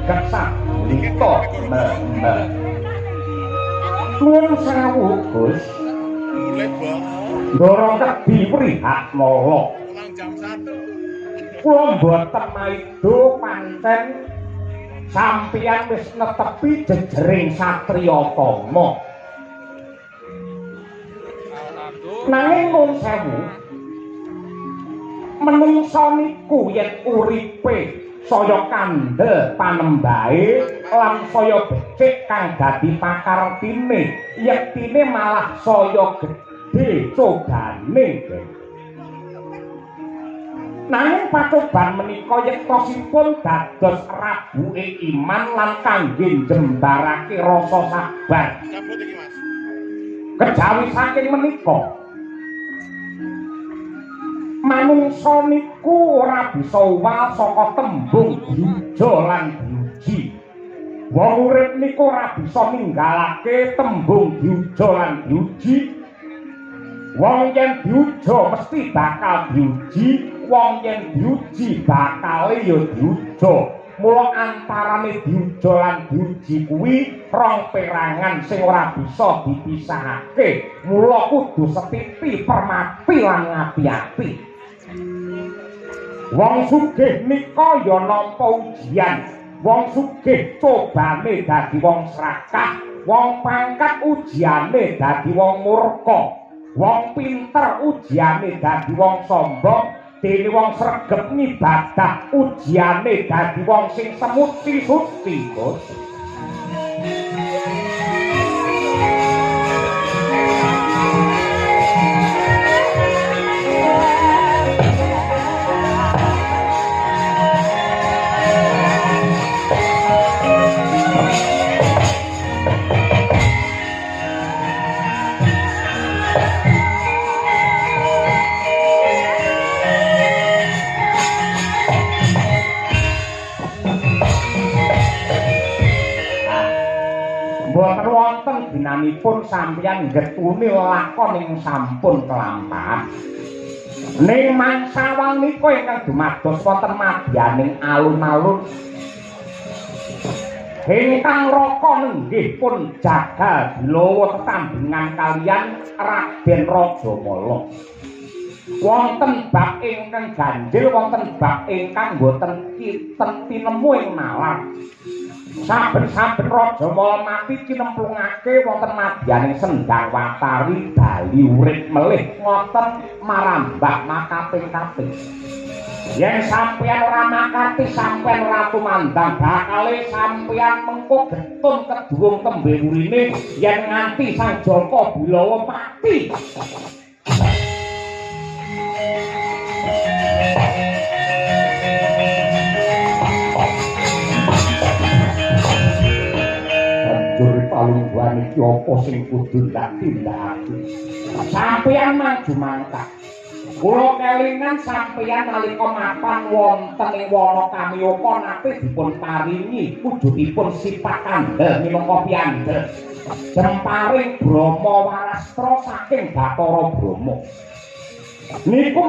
gegek sablita meme. Nuwun sewu, Gus. Ndara kedhi Wrihatmala. Pulang jam 1. Kula mboten maido pancen sampeyan wis netepi jejering satriya tama. Nanging nuwun sewu, menungsa niku yen uripe saya kandel panembahe lan saya becik kang dadi pakartine, yektine malah saya gedhe cobane. Nanging pacoban menika yektosipun dados rabuke iman lan kangge njembarake rasa sabar. Cabut iki, Mas. Kejawi saking menika, manungsa niku ora bisa uwal saka tembung diuja lan diuji. Wong urip niku ora bisa ninggalake tembung diuja lan diuji. Wong yen diuja mesti bakal diuji, wong yen diuji bakale ya diuja. Mula antarane diuja lan diuji kuwi rong perangan sing ora bisa dipisahake. Mula kudu setiti permati lan ngati-ati. Wong sugih nika ya nampa ujian. Wong sugih cobane dadi wong srakah, wong pangkat ujiane dadi wong murka, wong pinter ujiane dadi wong sombong, dene wong sregep ngibadah ujiane dadi wong sing semuti-suci, Gus. Mboten wonten ginanipun sampeyan getuni lakon ing sampun kelampahan. Ning mangsa nika ingkang dumados wonten madyaning alun-alun ingkang raka nenggih pun jagal bilawa tetambingan kaliyan Raden Rajamala. Wonten bab ingkang ganjil, wonten bab ingkang boten kinten tinemu ing nalar. Saben-saben Rajamala mati cinemplungake wonten madyaning Sendang Watari bali urip melih ngoten marambah makaping-kaping. Yen sampeyan ora makati, sampeyan ora tumandang, bakale sampeyan mengko getun keduwung tembe urine yen nganti Sang Jaka Bilawa mati. Palungguhan iki apa sing kudu ndak tindakake? Sampeyan maju mangkat. Kula kelingan sampeyan nalika mapan wonten ing wana Kamiyaka nate dipun paringi wujudipun sifat kandel minangka piyandel. Jemparing Brahma Warastra saking Bathara Brahma. Niku